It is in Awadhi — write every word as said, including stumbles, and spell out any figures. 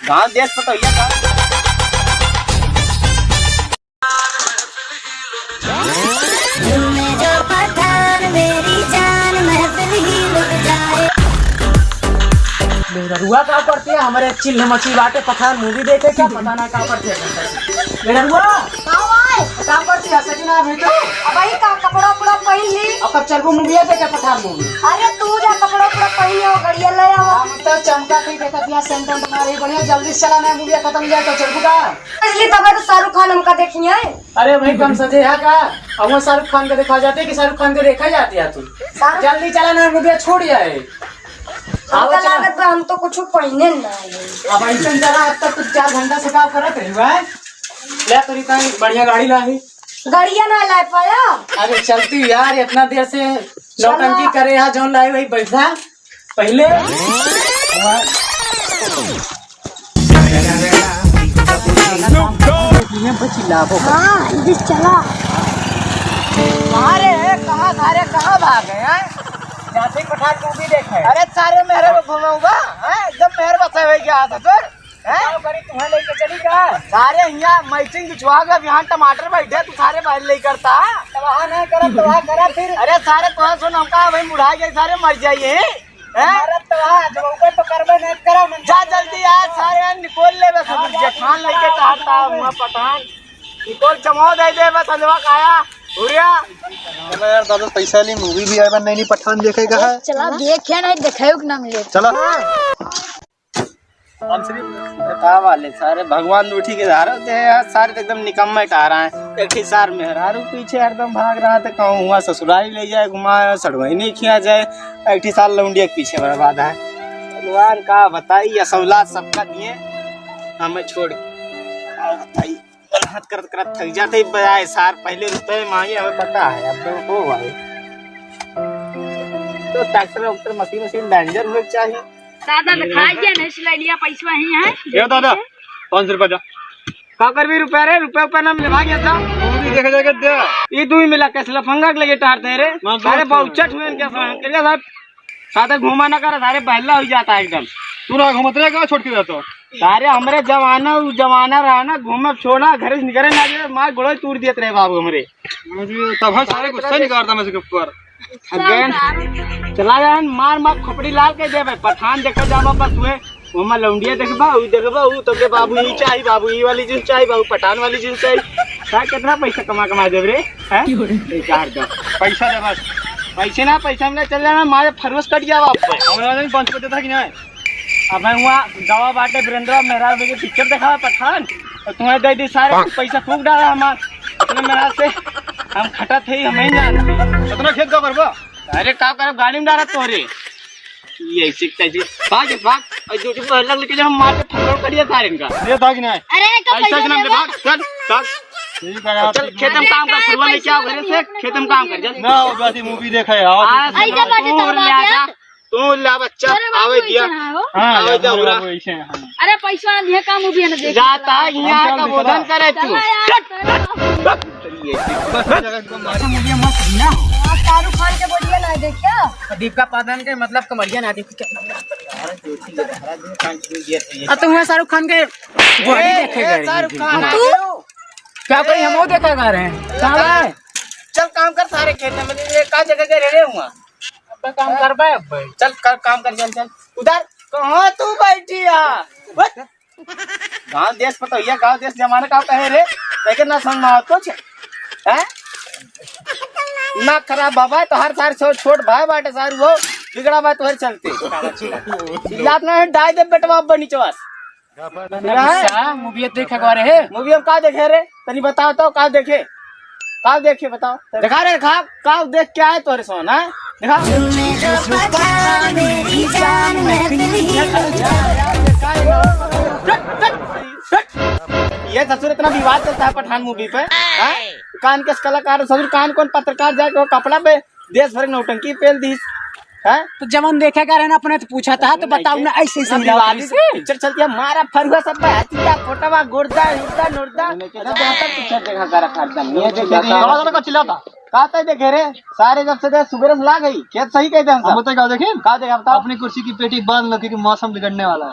गाँव देश पतोहिया का। मेहररुआ का करती है? हमरे चिल्ह मची बाटे, पठान movie देखे क्या? पता ना का करती है। मेहररुआ! का भाई? का करती है? सजना अभी तो। अब भाई का कपड़ा उपड़ा पहिन ली। अब कब चलबू movie देखे, पठान movie? अरे तू जा कपड़ा उपड़ा पहिन ले, गड़िया ले आवा। हम तो चमका थी देखत यहाँ सेंट वेंट मारी बढ़िया, जल्दी से चला ना, movie खतम जाए तो चलबू का? इसलिए तबे तो शाहरुख खान हमका देखिए। अरे भाई, कम सजे है का? अब वो शाहरुख खान के देखा जाते कि शाहरुख खान के देखा जाते है तू? शाहरुख जल्दी चला ना, movie छोड़ जाए। हमका आवा चला। लागत बा हम तो कुछ पहिने ना है। अब ऐसन चला, अब तक तू चार घंटा से काम करत रही बा। ले तोरी ताई बढ़िया गाड़ी लाही। गाड़िया ना लाए पाया। अरे चलती यार, इतना देर से नौटंकी करे यहाँ, जौन लाई वही बैठा। पहले हाँ, जल्दी चला। कहाँ रे, कहाँ सारे, कहाँ भाग गए हैं? जाते पठान movie देखे। अरे सारे मेहरे में घुमाऊंगा, हैं? एकदम मेहर बसा हुआ क्या आता तू? हैं? का करी, तुम्हें लेके चली का? सारे यहाँ मैचिंग बिछवा के, यहाँ टमाटर बैठे, तू सारे बाहर ले करता। तबाह ना करा, तबाह करा फिर। अरे सारे तुम्हें सुन, हमका भाई बुढ़ा गए, सारे मर जाइए। हैं? मरत तो आज, ऊपर तो करबे नहीं करा, मन जा जल्दी आ, सारे निकोल ले बस, हाँ, हम जा, जेठान लेके टहलता हुआ पठान। निकोल चमो दे दे बस, हलवा खाया, उड़िया। चलो यार दादा, पैसा ली, movie भी आए बा, नई नई पठान देखे का है। चला देखे नहीं, देखे के नाम ले। चलो। हम सिर्फ बता वाले सारे भगवान उठी के धारा होते हैं यार, सारे तो एकदम निकम्मे टहरा हैं। एक ठी सार मेहरारू पीछे हरदम भाग रहा था, कहूँ हुआ ससुरारी ले जाए घुमाए, सड़वई नहीं खिया जाए, एक ठी सार लौंडिया के पीछे बर्बाद है। भगवान का बताई, असौलाद सबका दिए, हमें छोड़ के। का बताई, हाथ करत करत थक जाते ही बजाए सार, पहले रुपए मांगे, हमें पता है, अब तो हो भाई। तो ट्रैक्टर वैक्टर मशीन वशीन डेंजर होए के चाहिए। दादा तो खा गया नहीं, सिलाई लिया, पैसवा ही है। ए दादा, पाँच सौ रुपया जा। का करबी रुपया रे, रुपया ऊपर ना मिले, भाग यहाँ से। movie देखे जाके दे। ई तू ही मिला, कैसे लफंगा के लगे टारते हैं रे? हाँ, सारे दोस्त। बहुचट हुए इनके साथ, इनके साथ, साथे घूमा ना कर, सारे बहला हो जाता है एकदम। तू ना घूमत रहे, कहाँ छोड़ के जाता? सारे हमरे जमाना, उ जमाना रहा ना, घूमब छोड़ा, घर से निकले ना दे, मार गोड़ो तोड़ दिए रहे बाबू हमरे। मुझे तब हम सारे गुस्सा निकालता मैं इसके ऊपर। अगेन चला जाए, मार मार खोपड़ी लाल के देबे। पठान देखा जाबा बस हुए, ओमा लौंडिया देखबा, उ देखबा, उ तोके बाबू ई चाही, बाबू ई वाली जींस चाही, बाबू पठान वाली जींस चाही। का कितना पैसा कमा कमा देब रे? हैं? बेकार दो। पैसा दे बस। पैसे ना, पैसा में चल जाना, मारे फरवस कट गया बाप पे। हमरा नहीं पाँच सौ देता कि नहीं? अब मैं हुआ गवा बाटे वीरेंद्र मेहरा के पिक्चर देखावा पठान, तो तुम्हें दे दी सारे पैसा फूक डाला हमार। इतने मेहरा से हम खटा थे, हम ही जान। कितना खेत का करबा? अरे का करब, गाड़ी में डालत तोहरे। ये ऐसे कैसे? भाग, भाग। और जो, जो अलग लेके जब हम मार के फंगड़ करिए सारे इनका। ये भाग ना। अरे, का पैसा पैसा के नाम ले, देबे? भाग, चल, भाग। ठीक है यार, चल, ठीक है। खेत में काम कर, फुलवा लेके आओ घर से, खेत में काम कर, चल। ना, वो बात ही movie देखा है, आओ। आ, ऐसे बात है, तू तब ले आ बात जा। है। तू ला बच्चा, अरे, बाबू, आवे दिया। ऐसे ना हो। हाँ, आवे यार, दिया, हमरा उरा। वो ऐसे है, हाँ। अरे, पैसा ना दिए, काम भी ना देखे। जाता है, यहाँ हम का चल बोधन दिखा। करे तू। चला यार, चला। बस, जगह को मार। अच्छा, movie मस्त है ना? हाँ, शाहरुख खान के बढ़िया ना है, देखिया? प्रदीप का पादन के मतलब कमरिया ना देखी क्या? आ, तो हुआ शाहरुख खान के बॉडी ए, देखे ए, गए। शाहरुख खान आ तू? गयो। क्या करी, हम वो देखा गा रहे हैं। कहाँ है? चल काम कर सारे खेत में, ये का जगह के रह रहे हुआ। अब काम करबे अब। चल कर, काम कर, चल, चल। उधर कहाँ तू बैठी है? बस। गाँव देश पतोहिया, गाँव देश जमाना का कहे रे, लेकिन ना समझ में आवत कुछ, हैं? ना खराब बाबा, तो हर सार छोट, छोट भाई बाटे सार वो, बिगड़ा बात वही चलते। चिल्लात ना है, डाई दे बेटवा अब नीचे बस। movie देखे गवा रहे। movie हम का देखे रे? तनी बताओ तो, का देखे? का देखे बताओ? दिखा रे, दिखा, का देख क्या है तोरे सोन, हैं? दिखा। ये ससुर इतना विवाद चलता है पठान movie पे, हैं? कान के कलाकार ससुर, कान कौन पत्रकार जाके वो कपड़ा पे देश भर के नौटंकी पेल दी, हैं? तो जवन देखे का रहे ना अपने तो पूछा था, तो बताओ ना, ऐसे ऐसे अब मिला विवादित से। picture चलती है, मारा फरुआ सब पे हथिया, फोटवा, गुर्दा, उर्दा, नुर्दा। इतना बेहतर picture देखा कर रखा एकदम। ये देखे रे। का चिल्लाता? का तय देखे रे? सारे जब से दे सुबेरे से ला गई, खेत सही कह दे हम सब। हम बताए का देखे? का देखे बताओ? अपनी कुर्सी की पेटी बांध लो क्योंकि मौसम बिगड़ने वाला है।